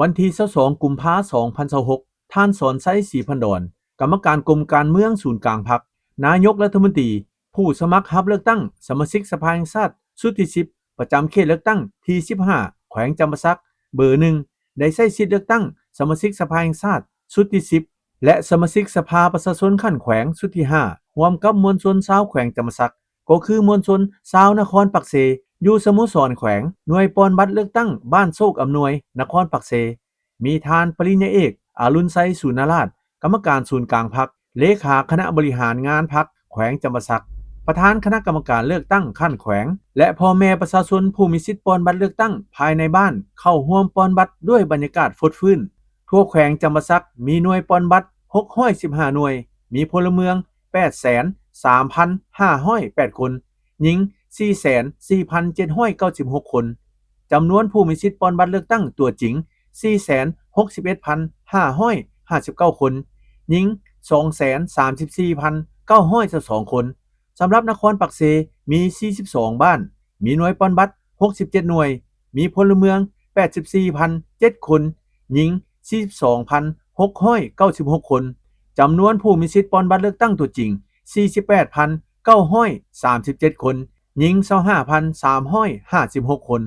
ວັນທີຊາວສອງ ກຸມພາ ສອງພັນຊາວຫົກ ທ່ານ ສອນໄຊ ສີພັນດອນ ກຳມະການກົມການເມືອງສູນກາງພັກ, ນາຍົກລັດຖະມົນຕີ, ຜູ້ສະໝັກຮັບເລືອກຕັ້ງສະມາຊິກສະພາແຫ່ງຊາດຊຸດທີສິບ ປະຈຳເຂດເລືອກຕັ້ງທີສິບຫ້າ ແຂວງຈຳປາສັກ ເບີໜຶ່ງ ໄດ້ໃຊ້ສິດເລືອກຕັ້ງສະມາຊິກສະພາແຫ່ງຊາດຊຸດທີສິບ ແລະ ສະມາຊິກສະພາປະຊາຊົນຂັ້ນແຂວງຊຸດທີຫ້າ ຮ່ວມກັບມວນຊົນຊາວແຂວງຈຳປາສັກ ກໍຄືມວນຊົນຊາວນະຄອນປາກເຊ ຢູ່ສະໂມສອນແຂວງ, ໜ່ວຍປ່ອນບັດເລືອກຕັ້ງບ້ານໂຊກອຳນວຍ ນະຄອນປາກເຊ, ມີທ່ານປະລິນຍາເອກ ອາລຸນໄຊ ສູນນາລາດ ກຳມະການສູນກາງພັກ, ເລຂາຄະນະບໍລິຫານງານພັກແຂວງຈຳປາສັກ, ປະທານຄະນະກຳມະການເລືອກຕັ້ງຂັ້ນແຂວງ ແລະ ພໍ່ແມ່ປະຊາຊົນຜູ້ມີສິດປ່ອນບັດເລືອກຕັ້ງພາຍໃນບ້ານ ເຂົ້າຮ່ວມປ່ອນບັດດ້ວຍບັນຍາກາດຟົດຟື້ນ. ທົ່ວແຂວງຈຳປາສັກມີໜ່ວຍປ່ອນບັດຫົກຮ້ອຍສິບຫ້າໜ່ວຍ, ມີພົນລະເມືອງແປດແສນສາມພັນຫ້າຮ້ອຍແປດຄົນ, ຍິງສີ່ແສນສີ່ພັນເຈັດຮ້ອຍເກົ້າສິບຫົກຄົນ, ຈຳນວນຜູ້ມີສິດປ່ອນບັດເລືອກຕັ້ງຕົວຈິງສີ່ແສນຫົກສິບເອັດພັນຫ້າຮ້ອຍຫ້າສິບເກົ້າຄົນ, ຍິງສອງແສນສາມສິບສີ່ພັນເກົ້າຮ້ອຍຊາວສອງຄົນ. ສຳລັບນະຄອນປາກເຊມີສີ່ສິບສອງບ້ານ, ມີໜ່ວຍປ່ອນບັດຫົກສິບເຈັດໜ່ວຍ, ມີພົນລະເມືອງແປດສິບສີ່ພັນເຈັດຄົນ, ຍິງສີ່ສິບສອງພັນຫົກຮ້ອຍເກົ້າສິບຫົກຄົນ, ຈຳນວນຜູ້ມີສິດປ່ອນບັດເລືອກຕັ້ງຕົວຈິງສີ່ສິບແປດພັນເກົ້າຮ້ອຍສາມສິບເຈັດຄົນ, ຍິງຊາວຫ້າພັນສາມຮ້ອຍຫ້າສິບຫົກຄົນ.